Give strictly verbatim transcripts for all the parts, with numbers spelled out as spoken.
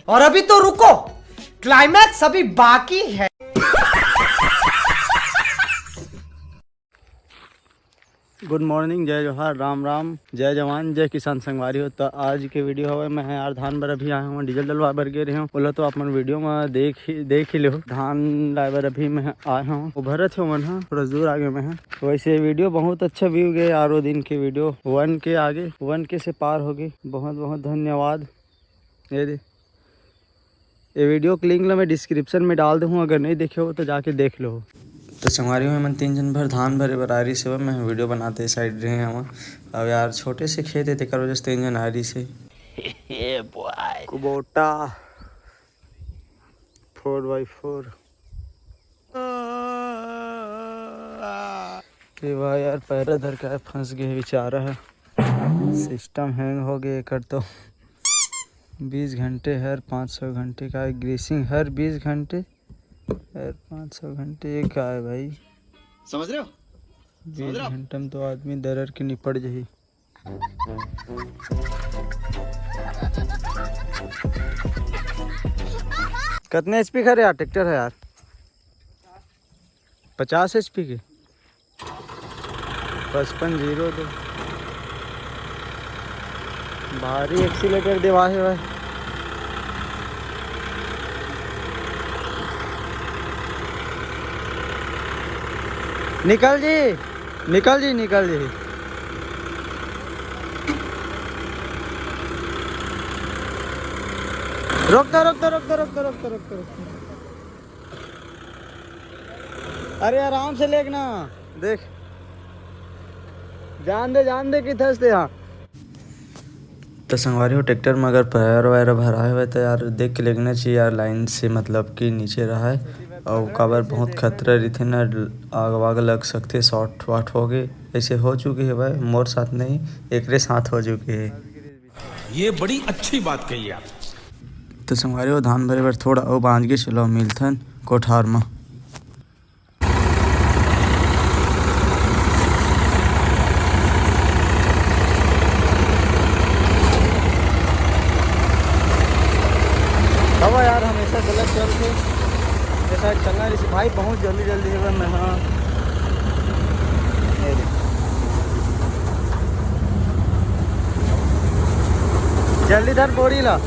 और अभी तो रुको, क्लाइमैक्स अभी बाकी है। गुड मॉर्निंग, जय जोहार, राम राम, जय जवान, जय किसान संगवारी हो। तो आज के वीडियो हवे, मैं यार धान बर अभी आए हूँ, डीजल डलवा बर गे रहे हूँ। बोला तो आप मन वीडियो में देख ही देख ही लेहू। धान लाए बर अभी मैं आए हूँ, उभरत हो मन हा, थोड़ा दूर आगे मैं हा। वैसे वीडियो बहुत अच्छा व्यू गए यार, वो दिन के वीडियो वन के आगे, वन के से पार हो गए। बहुत बहुत धन्यवाद। ये दे, ये वीडियो के लिंक ला मैं डिस्क्रिप्शन में डाल दूँ, अगर नहीं देखे हो तो जाके देख लो। तो संगवारी हो, मन तीन जन भर धान भरे बर आ रही से, मैं वीडियो बनाते साइड रहे हूँ। अब यार छोटे से खेत है, तेकर वजह से तीन जन आ रही से। ये बॉय कुबोटा फोर बाई फोर। ये भाई यार, पैरा धर के फंस गए बेचारा है। सिस्टम हैंग हो गए एकर तो। बीस घंटे हर पाँच सौ घंटे का ग्रीसिंग, हर बीस घंटे हर पाँच सौ घंटे, ये का है भाई? समझ रहे हो? बीस घंटे में तो आदमी दरर के निपट जाही। कितने एचपी का रे यार ट्रैक्टर है यार? पचास एचपी के। पचपन जीरो दो। भारी एक्सीलेटर देवा है भाई। निकल जी, निकल जी, निकल जी। रोक दो, रोक दो, रोक दो, रोक दो, रोक दो, रोक दो, रोक दो। अरे आराम से लेक ना, देख, जान दे, जान दे कि थस दे। हाँ, तो संगवारी हो, ट्रैक्टर में अगर पैर वैर भराए हुए तो यार देख के लेना चाहिए यार, लाइन से, मतलब कि नीचे रहा है। और काबर बहुत खतरा रहिथे ना, आग वाग लग सकते, शॉर्ट वाट हो गए, ऐसे हो चुके हैं भाई, मोर साथ नहीं, एकरे साथ हो चुके हैं। ये बड़ी अच्छी बात कही आप। तो संगवारी हो, धान भरे बर थोड़ा अउ बांच गे, चलो मिलथन कोठार म। अब यार हमेशा गलत चल के ऐसा चलना, जैसे भाई बहुत जल्दी जल्दी है मैं, हाँ। ये दे। जल्दी धर बोरी ला।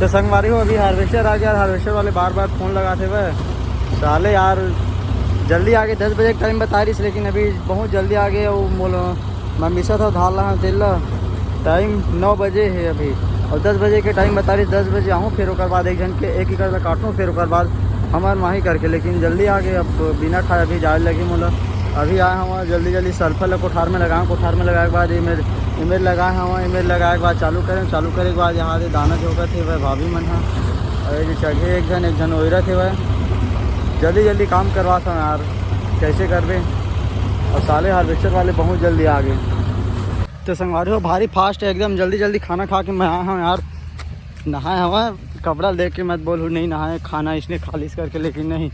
तो संगवारी हो, अभी हार्वेस्टर आ गया, हार्वेस्टर वाले बार बार फोन लगाते हुए साले यार, जल्दी आगे, दस बजे का टाइम बता रही, लेकिन अभी बहुत जल्दी आ गए। वो मोल मैं मिसा था धार ला तेल ला, टाइम नौ बजे है अभी, और दस बजे के टाइम बता रही, दस बजे आहूँ, फिर ओकर बाद एक जन के एक एकड़ ला काटूँ, फिर ओकर बाद हमार माही करके, लेकिन जल्दी आ गए, अब बिना खाए अभी जाए लगी मोला। अभी आए हवा जल्दी जल्दी सल्फर ला कोठार में लगाए, कोठार में लगाए के बाद एमेर, एमेर लगाए हवा, एमेर लगाए के बाद चालू करें, चालू करे के बाद यहाँ दे दाना झोंकत हे भाई भाभी मन हा, अरे जी चढ़े एक जन, एक जन ओइरत हे भाई, जल्दी जल्दी काम करवा था यार, कैसे करबे। और साले हार्वेस्टर वाले बहुत जल्दी आ गए। तो संगवारी हो, भारी फास्ट है एकदम, जल्दी जल्दी खाना खा के मैं आया हूँ यार, नहाए हवा, कपड़ा लेके मत बोलू, नहीं नहाए, खाना इसने खालिश करके, लेकिन नहीं,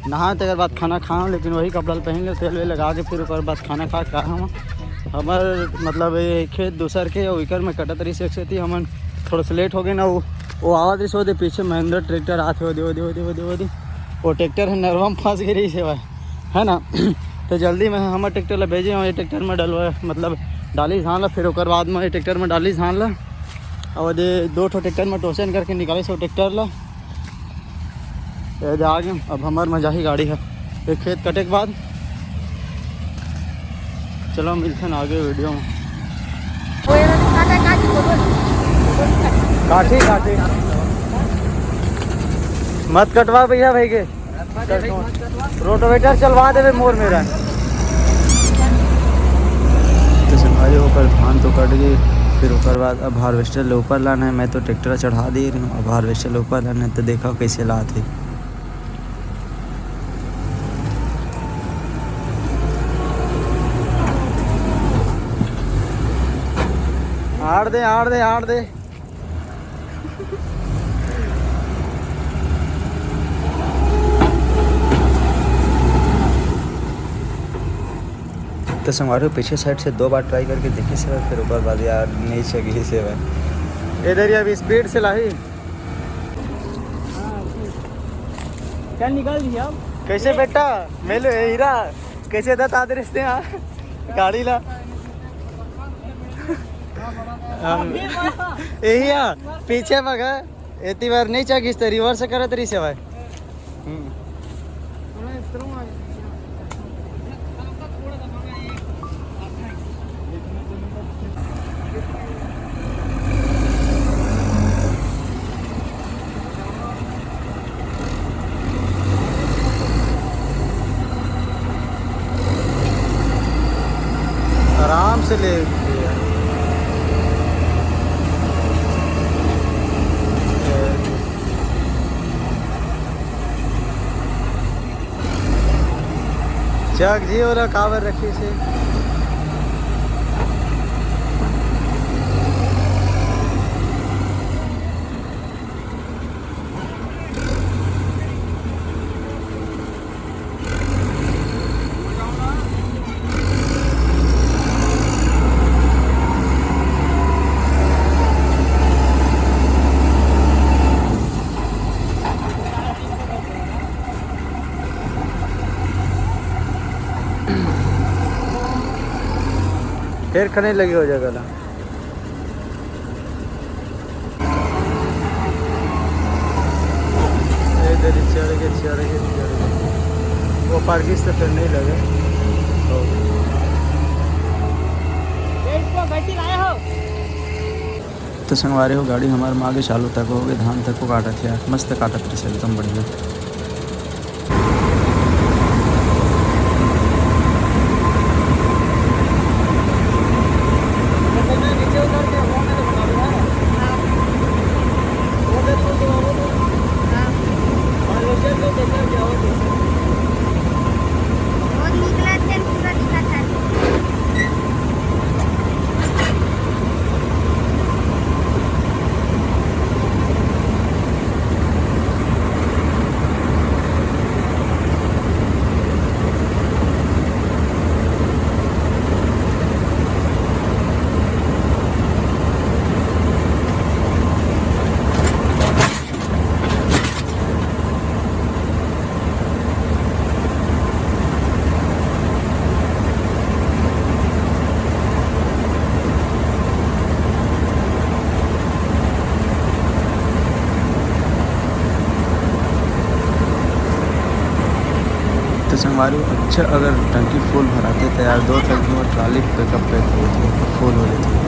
नहाए तेकर बाद खाना खाओ, लेकिन वही कपड़ा पहन लो, तेल वेल लगा के, फिर ओकर बाद खाना खा के आए हवा। हमार मतलब ये खेत दूसर के, ओकर में कटत रही से, एक सेती हमन थोड़ा सा लेट हो गए ना, वो, वो आवत रही से, ओदे पीछे महिंद्रा ट्रैक्टर आत हे, ओदे, ओदे, ओदे, ओदे, ओदे, वो ट्रैक्टर है नरवा में फंस गई रही से भाई, है ना। तो जल्दी में हमर ट्रैक्टर ला भेजे हूँ, ये ट्रैक्टर में डलवा, मतलब डाली धान ला, फिर ओकर बाद में ये ट्रैक्टर में डाली धान ला। और ये दो ठो ट्रैक्टर में टोसन करके निकाले से ट्रैक्टर ला। ये दे आ गए, अब हमर में जाही गाड़ी है। ये खेत कटे के बाद चलो मिलते हैं आगे वीडियो में। काठी, काठी। मत कटवा भैया भाई के। रोटोवेटर चलवा देवे मोर मेरा। तो संगवारी, ओकर धान तो कट गए, फिर ओकर बाद अब हार्वेस्टर ले ऊपर लाना है। मैं तो ट्रैक्टर चढ़ा दे रही हूँ, अब हार्वेस्टर ले ऊपर लाना है, तो देखा कैसे लात है। आड़ दे, आड़ दे, आड़ दे। तो संगवारी हो, पीछे साइड से दो बार ट्राई करके देखिस हे, फिर ओकर बाद यार नहीं चघिस हे भाई। इधर ही अभी स्पीड से लाही। चल निकल जी अब। कैसे बेटा? मेलो ए हीरा, कैसे दत आदरिस ते हाँ? गाड़ी ला। हम यही आ, पीछे बघा, एती बार नहीं चघिस ते रिवर्स करत रहिस हे भाई। हम्म। आराम से ले भैया। चघ जी, ओला काबर रखिस हे? फेर खने लगे हो जगह ला। ए दरी चढ़ के, चढ़ के, चढ़ के। वो पार किस तो फिर नहीं लगे। तो संगवारी हो, गाड़ी हमार मागे चालू तक हो गए, धान तक को काटत हे यार, मस्त काटत रहिस एकदम बढ़िया। तो संगवारी, अच्छा अगर टंकी फुल भराते तो यार, दो टंकी में ट्राली पिकअप पे फुल हो जाती।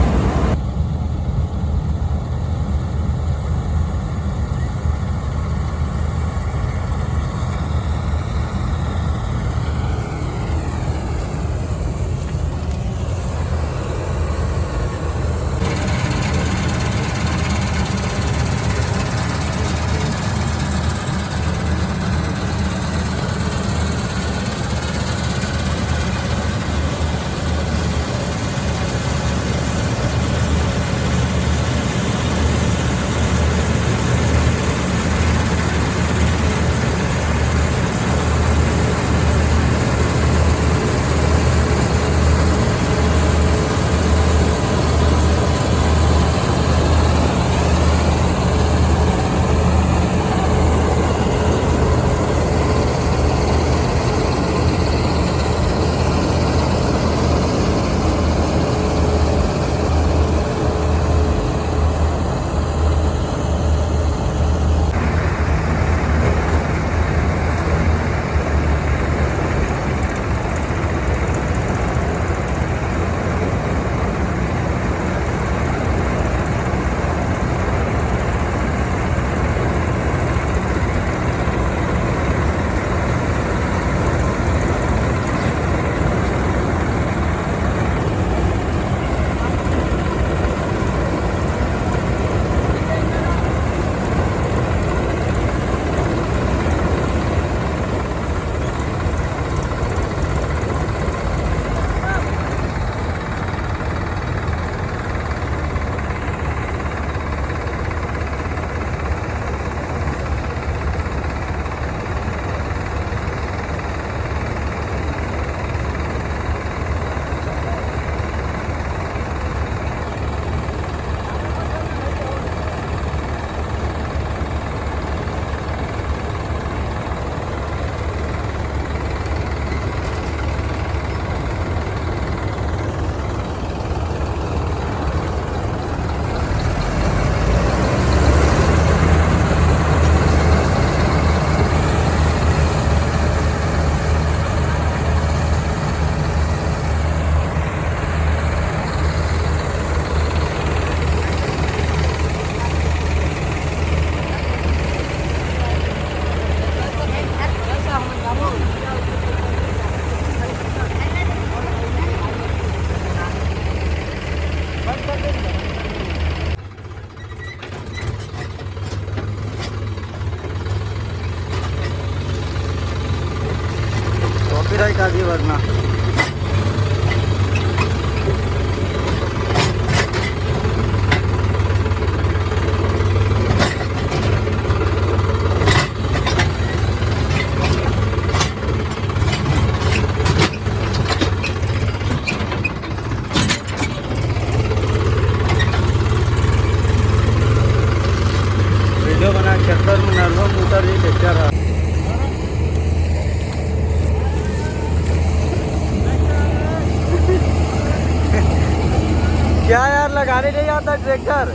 क्या यार, लगाने नहीं आता ट्रैक्टर?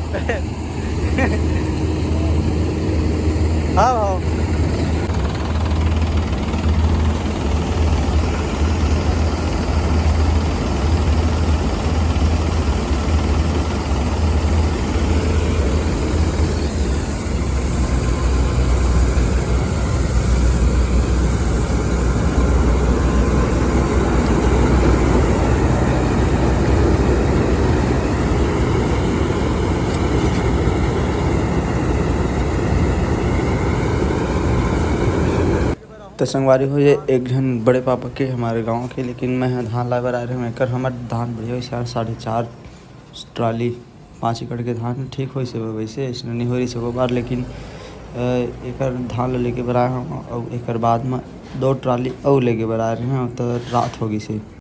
हाँ, हाँ। त संगवारी हो, ये एक झन बड़े पापा के, हमारे गांव के, लेकिन मैं ह धान लाए बर आए रहेंव। एकर हमर धान बढ़िया होइस यार, साढ़े चार ट्राली, पाँच एकड़ के धान ठीक होइस हे। वैसे अइसने नहीं हो रहिस एको बार, लेकिन, अ, एकर धान ल लेके बर आए हंव, अउ एकर बाद म दो ट्राली अउ लेके बर आए रहेंव, त रात हो गिस हे।